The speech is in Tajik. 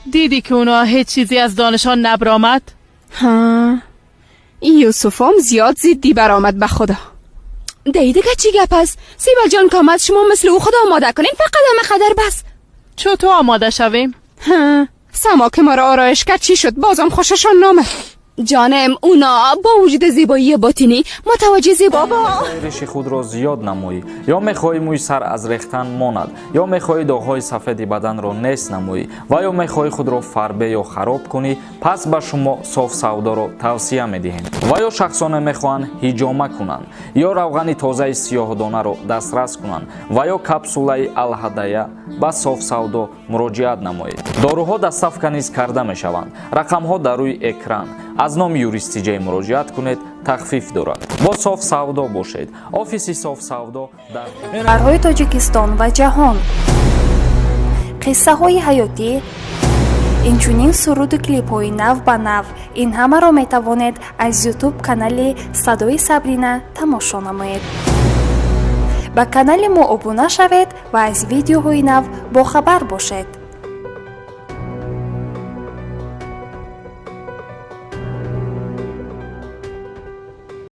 Дидӣ, ки اونا ҳеҷ чизе аз донишон набаромад. Ҳа, Юсуфом зиёд зиддӣ баромад. Ба худо, дига чӣ гап аст? Сибал ҷон ки омад, шумо мисли ӯ худо омода кунем, фақат ҳама қадар бас. Чуту омода шавем? Ҳа, Сама ки маро ороиш кард, чӣ шуд? Бозам хушашон номад. Ҷонем, уна бо вуҷуди зебоии ботинӣ мутаваҷҷеҳ зебо бо Риши худро зиёд намоӣ ё мехоҳӣ мӯи сар аз рехтан монад, ё мехоҳӣ доғҳои сафеди баданро нест намоӣ ва ё мехоҳӣ худро фарбе ё хароб кунӣ, пас ба шумо Соф Савдоро тавсия медиҳем. Ва ё шахсоне мехоҳанд ҳиҷома кунанд ё равғани тозаи сиёҳдонаро дастрас кунанд ва ё капсулаи Алҳадая, ба Соф Савдо муроҷиат намоед. Доруҳо доставка низ карда мешаванд. Рақамҳо дар рӯи экран. Аз номи Юристиҷай муроҷиат кунед, тахфиф дорад. Бо Соф Савдо бошед. Офиси Соф Савдо дар Шаҳрҳои Тоҷикистон ва ҷаҳон, қиссаҳои ҳаётӣ, инчунин суруду клипҳои нав ба нав, ин ҳамаро метавонед аз Ютуб канали «Садои Сабрина» тамошо намоед. Ба канали мо обуна шавед ва аз видеоҳои нав бохабар бошед.